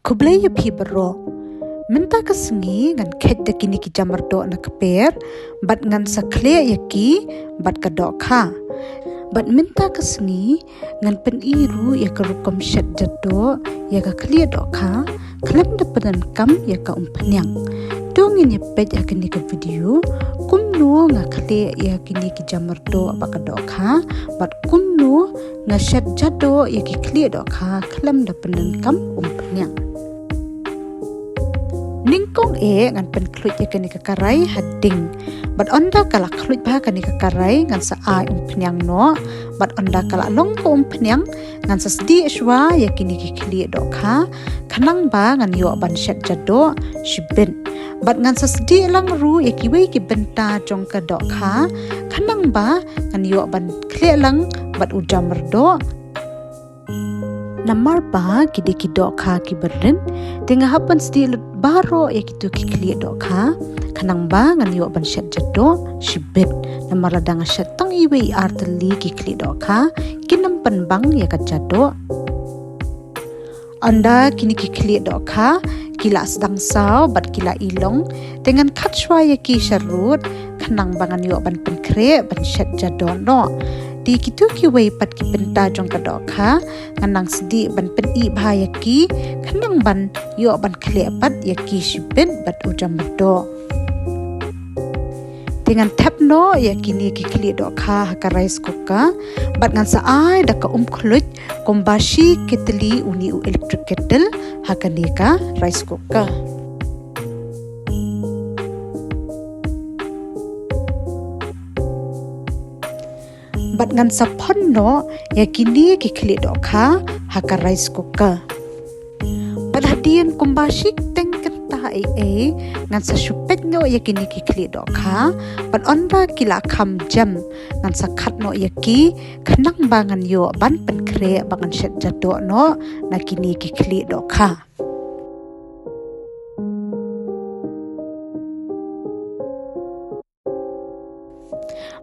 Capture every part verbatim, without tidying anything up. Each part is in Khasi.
Khublei ïa phi baroh. Mynta ka sngi ngan kheit da kine ki jamyrdoh na kper, bad ngan sa khleh ïa ki bad ka dohkha. Bad mynta ka sngi ngan pyni ruh ïa ka rukom shet jadoh ïa ka khlieh dohkha, khlem da pyndonkam ïa ka umphniang. To ngin ïa peit ha kane ka video kumno nga khleh ïa kine ki jamyrdoh bad ka dohkha, bad kumno nga shet jadoh ïa ki khlieh dohkha khlem da pyndonkam umphniang. Nyngkong eh ngan pynkhluit ïa kane ka karai ha ding. Bad ynda ka la khluit bha kane ka karai ngan sa ai umphniang noh. Bad ynda ka la long ka umphniang ngan sa sdieh shuwa ïa kine ki khlieh dohkha, khnang ba ngan ïoh ban shet jadoh shibit. Bad ngan sa sdieh lang ruh ïa kiwei ki bynta jong ka dohkha, khnang ba ngan ïoh ban khleh lang bad u jamyrdoh. Namar ba ki dei ki dohkha kiba rit, te nga hap ban sdieh lut baroh ïa kito ki khlieh dohkha, khnang ba ngan ïoh ban shet jadoh shibit. Namar lada nga shet tang iwei i ar tylli ki khlieh dohkha, kin ym pynbang ïa ka jadoh. Ynda kine ki khlieh dohkha ki la sdang saw bad ki la i long, te ngan khat shuwa ïa ki sharud, khnang ba ngan ïoh ban pynkhreh ban shet jadoh noh. Te kito kiwei pat ki bynta jong ka dohkha ngan nang sdieh ban pyni bha ïa ki, khnang ban ïoh ban khleh pat ïa ki shibit bad u jamyrdoh. Te ngan thep noh ïa kine ki khlieh dohkha ha ka rice cooker, bad ngan sa ai da ka umkhluit kumba shi kitli une u electric kettle ha kane ka rice cooker. Bad ngan sa phon noh ïa kine ki khlieh dohkha ha ka rice cooker. Bad hadien kumba shi teng kynta ei ei ngan sa shu peit noh ïa kine ki khlieh dohkha. Bad ynda ki la kham jem ngan sa khat noh ïa ki, khnang ba ngan ïoh ban pynkhreh ba ngan shet jadoh noh na kine ki khlieh dohkha.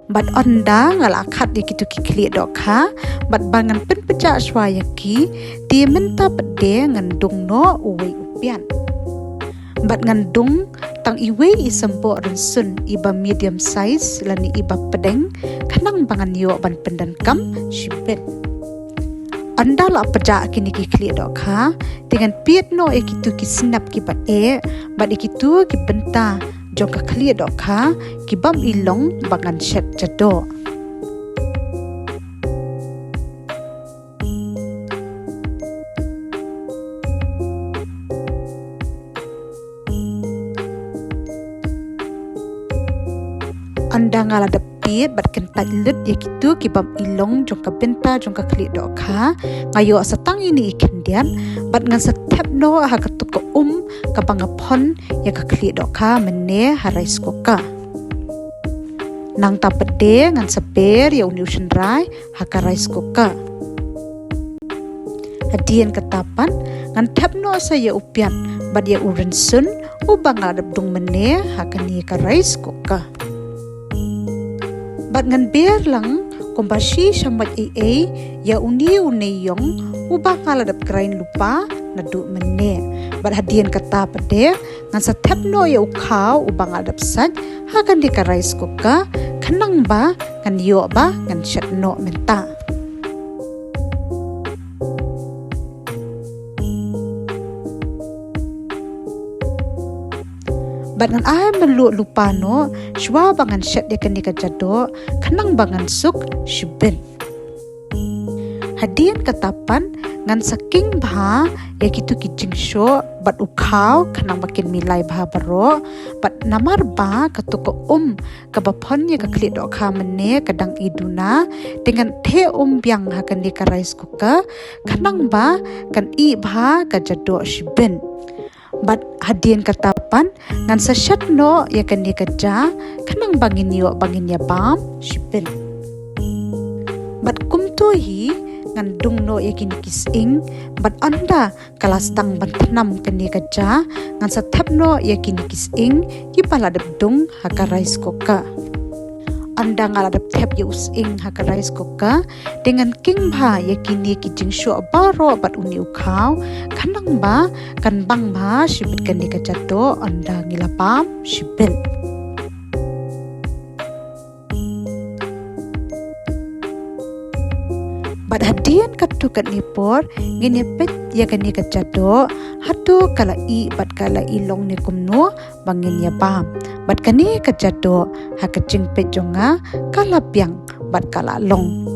Bad ynda nga la khat ïa kito ki khlieh dohkha, bad ba ngan pynpjah shuwa ïa ki, te mynta pat de ngan dung noh uwei u piat. Bad ngan dung tang iwei i symboh rynsun iba medium size lane iba pdeng, khnang ba ngan ïoh ban pyndonkam shibit. Ynda la pjah kine ki khlieh dohkha, te ngan piet noh ïa kito ki snep kiba eh, bad ïa kito ki bynta jong ka khlieh dohkha kibym i long ba ngan shet jadoh. Ynda nga la dep piet bad kyntait lut ïa kito kibym i long jong ka bynta jong ka khlieh dohkha, nga ïoh sa tang ine i khyndiat, bad ngan sa thep noh ha kato ka um kaba nga phon ïa ka khlieh dohkha mynne ha rice cooker. Nangta pat de ngan sa ber ïa une u shynrai ha ka rice cooker. Hadien kata pat ngan thep noh sa ïa u piat bad ïa u rynsun uba nga la dep dung mynne ha kane ka rice cooker. Bad ngan ber lang kumba shi shamoit ei ei ïa une u neiïong uba nga la dep grind lypa naduh mynne. Bad hadien kata pat de ngan sa thep noh ïa u khaw uba nga la dep sait ha kane ka rice cooker, khnang ba ngan ïoh ba ngan shet noh mynta. Bad ngan ai mluh lypa noh shuwa ba ngan shet ïa kane ka jadoh, khnang ba ngan suk shibit. Hadien kata pat ngan sa king bha ïa kito ki jingshoh bad u khaw, khnang ba kin milai bha baroh. Bad namar ba kato ka um kaba phon ïa ka khlieh dohkha mynne ka dang i duna, te ngan theh um biang ha kane ka rice cooker, khnang ba kan ih bha ka jadoh shibit. Bad hadien kata pat ngan sa shet noh ïa kane ka ja, khnang ba ngin ïoh ba ngin ïa bam shibit. Bad kumto hi ngan dung noh ïa kine ki sying, bad ynda ka la sdang ban thnam kane ka ja, ngan sa thep noh ïa kine ki sying kiba la dep dung ha ka rice cooker. Ynda nga la dep thep ïa u sying ha ka rice cooker, te ngan king bha ïa kine ki jingshoh baroh bad une u khaw, khnang ba kan bang bha shibit kane ka jaddoh ynda ngi la bam shibit. Bad hadien katto katne por ngin ïa peit ïa kane ka jaddoh hato ka la ih bad ka la ih long ne kumno ba ngin ïa bam. Bad kane ka jaddoh ha ka jingpeit jong nga ka la biang bad ka la long.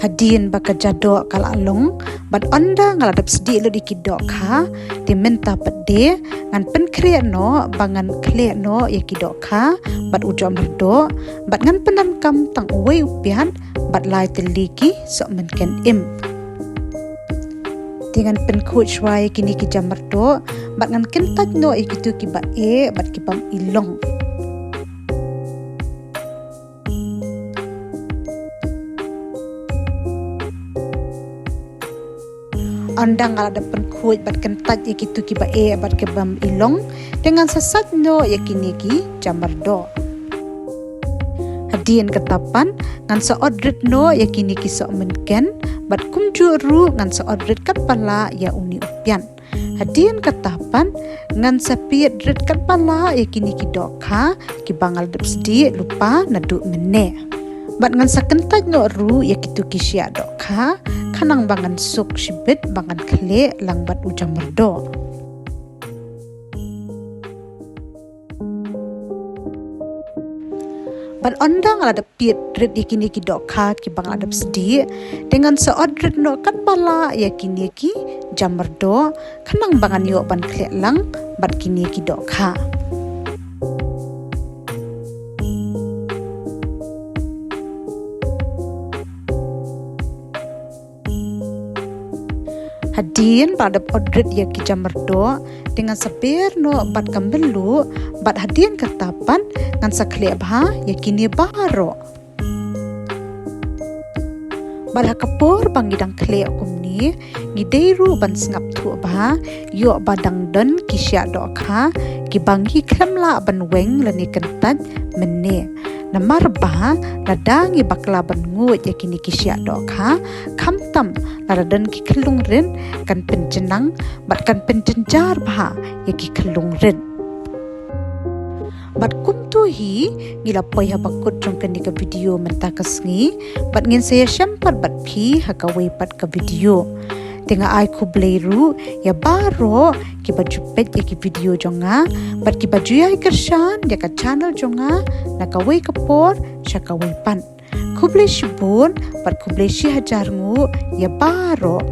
Hadien ba ka jaddoh ka la long bad ynda nga la dep sdieh lut ïa ki dohkha, te mynta pat de ngan pynkhreh noh ba ngan khleh noh ïa ki dohkha bad u jahmyrdoh, bad ngan pyndonkam tang uwei u piat bad lai tylli ki sohmynken im. Te ngan pynkhuid shuwa ïa kine ki jahmyrdoh bad ngan kyntait noh ïa kito kiba eh bad ki bym ih long. Ynda nga la dep pynkhuid bad kyntait ïa kito kiba eh bad ki bym ih long, te ngan sa sait noh ïa kine ki jahmyrdoh. Hadien kata pat ngan sa ot rit noh ïa kine ki sohmynken, bad kumjuh ruh ngan sa ot rit katba lah ïa une u piat. Hadien kata pat ngan sa piet rit katba lah ïa kine ki dohkha kiba nga la dep sdieh lypa naduh mynne. Bad ngan sa kyntait noh ruh ïa kito ki shiah dohkha khnang ba ngan suk shibit ba ngan khleh lang bad u jahmyrdoh. Bad ynda nga la dep piet rit ïa kine ki dohkha kiba nga la dep sdieh, te ngan sa ot rit noh katba lah ïa kine ki jahmyrdoh khnang ba ngan ïoh ban khleh lang bad kine ki dohkha. Hadien ba la dep ot rit ïa ki jahmyrdoh, te ngan sa ber noh bad ka mluh, bad hadien kata pat ngan sa khleh bha ïa kine baroh. Bad ha ka por ba ngi dang khleh kumne, ngi dei ruh ban sngap thuh bha ïoh ba dang don ki shiah dohkha kiba ngi khlem lah ban weng lane kyntait mynne. Namar ba lada ngi bakla ban nguid ïa kine ki shiah dohkha, khamtam lada don ki khyllung rit, kan pynjnang bad kan pynjynjar bha ïa ki khyllung rit. Bad kumto hi ngi la poi ha ba kut jong kane ka video mynta ka sngi, bad ngin sa ïashem pat bad phi ha kawei pat ka video. Te nga ai khublei ruh ïa baroh kiba ju peit ïa ki video jong nga bad kiba ju ïai kyrshan ïa ka channel jong nga na kawei ka por sha kawei pat. Khublei shibun bad khublei shi hajar nguh ïa baroh.